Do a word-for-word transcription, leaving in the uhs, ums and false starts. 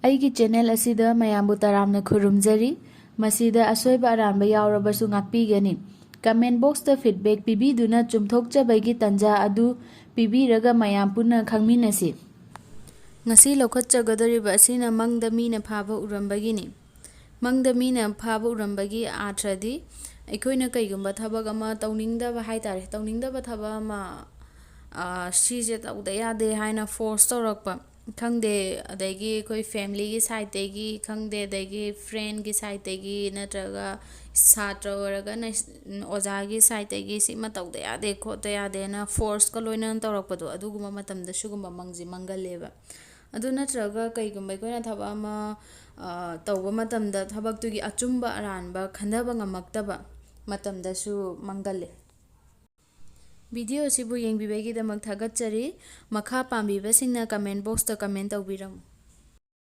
ꯑꯩꯒꯤ ꯆꯦꯅꯦꯜ ꯑꯁꯤꯗ ꯃꯌꯥꯝꯕꯨ ꯇꯔꯥꯝꯅ ꯈꯨꯔꯨꯝꯖꯔꯤ꯫ ꯃꯁꯤꯗ ꯑꯁꯣꯏꯕ ꯑꯔꯥꯟꯕ ꯌꯥꯎꯔꯕꯁꯨ ꯉꯥꯛꯄꯤꯒꯅꯤ꯫ ꯀꯃꯦꯟ ꯕꯣꯛꯁꯇ ꯐꯤꯗꯕꯦꯛ ꯄꯤꯕꯤꯗꯨꯅ ꯆꯨꯝꯊꯣꯛꯆꯕꯒꯤ ꯇꯥꯟꯖꯥ ꯑꯗꯨ ꯄꯤꯕꯤꯔꯒ ꯃꯌꯥꯝ ꯄꯨꯟꯅ ꯈꯪꯃꯤꯟꯅꯁꯤ꯫ ꯉꯁꯤ ꯂꯧꯈꯠꯆꯒꯗꯧꯔꯤꯕ ꯑꯁꯤꯅ ꯃꯪꯗ ꯃꯤꯅ ꯐꯥꯕ ꯎꯔꯝꯕꯒꯤꯅꯤ꯫ ꯃꯪꯗ ꯃꯤꯅ ꯐꯥꯕ ꯎꯔꯝꯕꯒꯤ ꯑꯥꯔꯊꯗꯤ, ꯑꯩꯈꯣꯏꯅ ꯀꯩꯒꯨꯝꯕ ꯊꯕꯛ ꯑꯃ ꯇꯧꯅꯤꯡꯗꯕ ꯍꯥꯏ ꯇꯥꯔꯦ, ꯇꯧꯅꯤꯡꯗꯕ ꯊꯕꯛ ꯑꯃ, ꯑ, ꯁꯤꯁꯦ ꯇꯧꯗ ꯌꯥꯗꯦ ꯍꯥꯏꯅ ꯐꯣꯔꯁ ꯇꯧꯔꯛꯄ, ꯈꯪꯗꯦ, ꯑꯗꯒꯤ ꯑꯩꯈꯣꯏ ꯐꯦꯃꯤꯂꯤꯒꯤ ꯁꯥꯏꯠꯇꯒꯤ ꯈꯪꯗꯦ, ꯑꯗꯒꯤ ꯐ꯭ꯔꯦꯟꯒꯤ ꯁꯥꯏꯠꯇꯒꯤ ꯅꯠꯇ꯭ꯔꯒ ꯁꯥꯇ꯭ꯔ ꯑꯣꯏꯔꯒꯅ ꯑꯣꯖꯥꯒꯤ ꯁꯥꯏꯠꯇꯒꯤ ꯁꯤꯃ ꯇꯧꯗ ꯌꯥꯗꯦ, ꯈꯣꯠꯇ ꯌꯥꯗꯦꯅ ꯐꯣꯔꯁꯀ ꯂꯣꯏꯅꯅ ꯇꯧꯔꯛꯄꯗꯣ, ꯑꯗꯨꯒꯨꯝꯕ ꯃꯇꯝꯗ ꯁꯤꯒꯨꯝꯕ ꯃꯪꯁꯦ ꯃꯪꯒꯜꯂꯦꯕ꯫ ꯑꯗꯨ ꯅꯠꯇ꯭ꯔꯒ ꯀꯩꯒꯨꯝꯕ ꯑꯩꯈꯣꯏꯅ ꯊꯕꯛ ꯑꯃ, ꯑ, ꯇꯧꯕ ꯃꯇꯝꯗ ꯊꯕꯛꯇꯨꯒꯤ ꯑꯆꯨꯝꯕ ꯑꯔꯥꯟꯕ ꯈꯟꯊꯕ ꯉꯝꯃꯛꯇꯕ ꯃꯇꯝꯗꯁꯨ ꯃꯪꯒꯜꯂꯦ꯫ ꯚꯤꯗꯤꯑꯣ ꯑꯁꯤꯕꯨ ꯌꯦꯡꯕꯤꯕꯒꯤꯗꯃꯛ ꯊꯥꯒꯠꯆꯔꯤ꯫ ꯃꯈꯥ ꯄꯥꯝꯕꯤꯕꯁꯤꯡꯅ ꯀꯃꯦꯟ ꯕꯣꯛꯁꯇ ꯀꯃꯦꯟ ꯇꯧꯕꯤꯔꯝꯃꯨ꯫